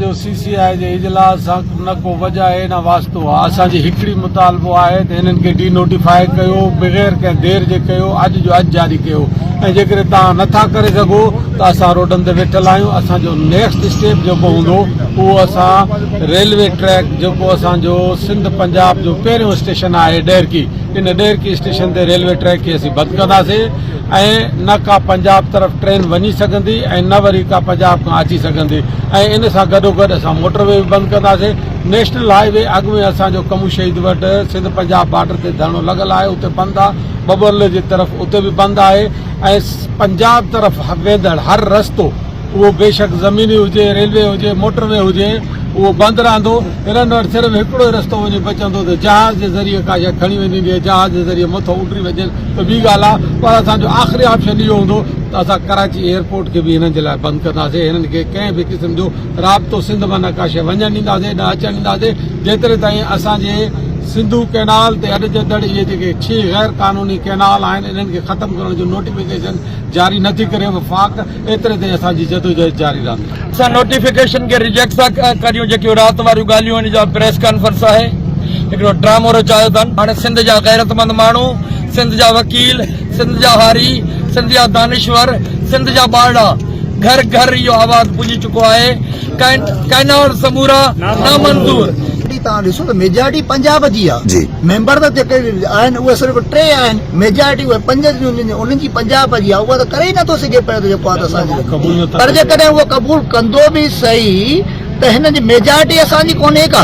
جو سي سي آء جي اجلاس سان نه ڪو وجه آهي نه واسطو آهي. اسان جي هڪڙي مطالبو آهي ته هنن کي ڊي نوٽيفاء ڪيو بغير ڪنهن دير جي ڪيو اڄ جو اڄ جاري ڪيو ۽ جيڪڏهن توهان نه ٿا ڪري سگهو ته اسان روڊن تي ويٺل آهيون اسان جو نيڪسٽ اسٽيپ جيڪو هوندو اهو اسان ريلوي ٽريڪ جيڪو اسان جو سنڌ پنجاب جو پهريون اسٽيشن آهي ڏهرڪي ان ڏهرڪي اسٽيشن تي ريلوي ٽريڪ کي اسين بند ڪنداسين ۽ نه ڪا پنجاب طرف ٽرين وڃي سگهندي ۽ نه وري ڪا پنجاب کان اچي سگهندي ۽ ان سان گڏوگڏ اسان موٽر وي به بند ڪنداسين. نيشنل هاء وي اڳ ۾ اسان جو ڪمون شهيد وٽ سنڌ پنجاب بارڊر تي ڌرڻو لڳل آهي اتي بند آهي، ٻٻرلي جي طرف اتي به بند آهي ۽ پنجاب طرف ويندڙ هر رستو اهو بيشڪ زميني هجي، ريلوي هجي، موٽر وي هجي اهو بند رهندو. هنن وٽ صرف هڪڙو ئي رستو وڃي بچندو ته جهاز جي ذريعي ڪا شيء کڻي وڃي ڏي، جهاز جي ذريعي مٿو اڏري وڃن ته ٻي ڳالهه آهي پر اسان جو آخري آپشن اهو هوندو ته اسان ڪراچي ايئرپورٽ کي به هنن جي لاء بند ڪنداسين، هنن کي ڪنهن به قسم جو رابطو سنڌ مان نه ڪا شيء وڃڻ ڏينداسين نه اچڻ ڏينداسين، جيتري تائين اسان جي سنڌو ڪئنال تي اڏجندڙ اهي جيڪي ڇهه غير قانوني ڪئنال آهن انهن کي ختم ڪرڻ جو نوٽيفڪيشن جاري نه ٿي ڪري وفاق ايتري تائين اسان جي جدوجهد جاري رهندي. اسان نوٽيفڪيشن کي ريجيڪٽ ٿا ڪريون جيڪيون رات واريون ڳالهيون آهن جا پريس ڪانفرنس آهي هڪڙو ڊرامو رچايو اٿن هاڻي سنڌ جا غيرتمند ماڻهو سنڌ جا وڪيل سنڌ جا هاري سنڌ جا دانشور سنڌ جا ٻارڙا گهر گهر اهو آواز پڄي چڪو آهي ڪئنال سمورا نامنظور. توهان ڏسو ته ميجارٽي پنجاب جي آ ميمبر ته جيڪي آهن اهي صرف ٽي آهن ميجارٽي اهي پنج انهن جي پنجاب جي آ اها ته ڪري ئي نٿو سگهي پيو ته جيڪو آ ته اسان جي پر جيڪڏهن اهو قبول ڪندو به سهي ته هن جي ميجارٽي اسان جي ڪونهي ڪا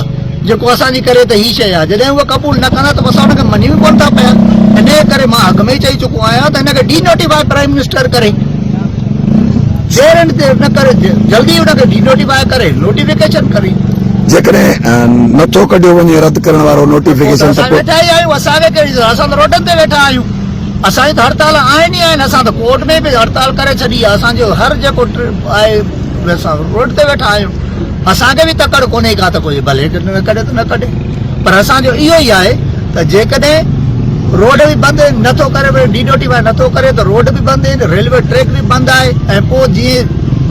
جيڪو اسان جي ڪري ته هي شيء آ جڏهن اهو قبول نه ڪندا ته اسان ان کي مڃيون ڪونه ٿا پيا انهيء ڪري مان اڳ ۾ ئي چئي چڪو آهيان ته هن کي ڊي نوٽيفاء پرائم منسٽر ڪري دير نه ڪري جلدي ان کي ڊي نوٽيفاء ڪري نوٽيفڪيشن ڪري. جيڪڏهن نٿو ڪڍيو وڃي رد ڪرڻ وارو نوٽيفڪيشن ته اسان ويٺا ئي آهيون اسان کي ڪهڙي ضرورت اسان ته روڊن تي ويٺا آهيون اسان جي ته هڙتال آهن ئي آهن اسان ته ڪورٽ ۾ به هڙتال ڪري ڇڏي آهي اسان جو هر جيڪو آهي اسان روڊ تي ويٺا آهيون اسان کي به تڪڙ ڪونهي ڪا ته ڪوئي ڀلي نه ڪڍي ته نه ڪڍي پر اسان جو اهو ئي آهي ته جيڪڏهن روڊ به بند نٿو ڪري وري ڊي نوٽيفاء نٿو ڪري ته روڊ به بند آهن ريلوي ٽريڪ به بند آهي ۽ پوء جيئن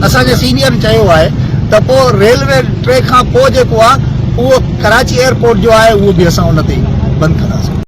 اسان جي سينيئرن چيو آهي ته پوء ريلوي ٽريڪ کان پوء جيڪو آهي اهو ڪراچي ايئرپورٽ جو آهي اهو به اسان ان تي بند ڪنداسين.